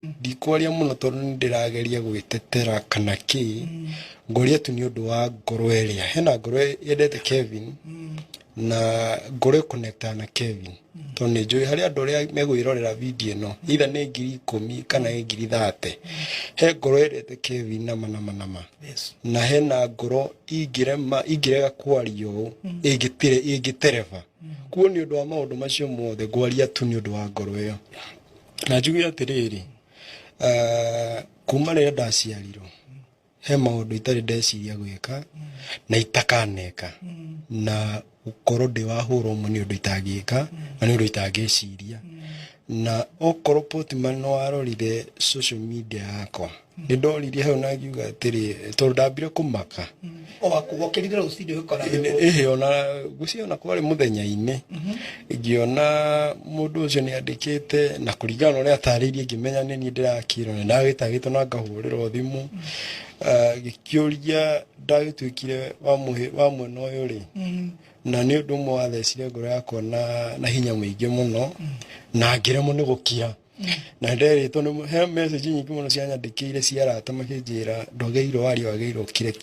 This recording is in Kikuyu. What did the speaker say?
Ndikwaria mũno tondũ nĩ ndĩrageria gwĩtetera kana kĩ. Ngwaria tu nĩ ũndũ wa ngoro ĩrĩa hena ngoro yendete Kevin na ngoro ĩconnectaga na Kevin, tondũ nĩ njũĩ harĩ andũ arĩa megwĩrorera video ĩno, either nĩ 10,000 kana nĩ 30,000. He ngoro yendete Kevin nama nama nama. Na hena ngoro ingĩrema ingĩrega kwaria ũũ ĩngĩtereba kuo. Nĩ ũndũ wa maũndũ macio mothe, ngwaria tu nĩ ũndũ wa ngoro ĩyo. Na njuge atĩrĩrĩ, kuma rĩrĩa ndaciarirwo he maũndũ itarĩ ndeciria gwĩka na itakaneka, na gũkorwo ndĩ wa hũra ũmwe nĩ ũndũ itangĩka na nĩ ũndũ itangĩciria. Na okorwo Portman no warorire social media yakwa, nĩ ndoririe hau na ngiuga atĩrĩ, tondũ ndambire kũmaka. O wokĩrire rũcinĩ ũgĩkora? Ĩhĩ, ona ngwĩciria ona kwarĩ mũthenya-inĩ, ngĩona mũndũ ũcio nĩ andĩkĩte, na kũringana na ũrĩa atarĩirie ngĩmenya nĩ niĩ ndĩrakĩrwo. Nĩ ndagĩtagĩtwo na ngahũrĩrwo thimũ. Gĩkĩũria ndagĩtuĩkire wa mwena ũyũ rĩ, na nĩ ũndũ ũmwe wathecire ngoro yakwa na hinya mũingĩ mũno, na ngĩremwo nĩ gũkira. Na nderĩtwo nĩ he message nyingĩ mũno cianyandĩkĩire cia arata makĩnjĩra ndwagĩrĩirwo warie, wagĩrĩirwo ũkire.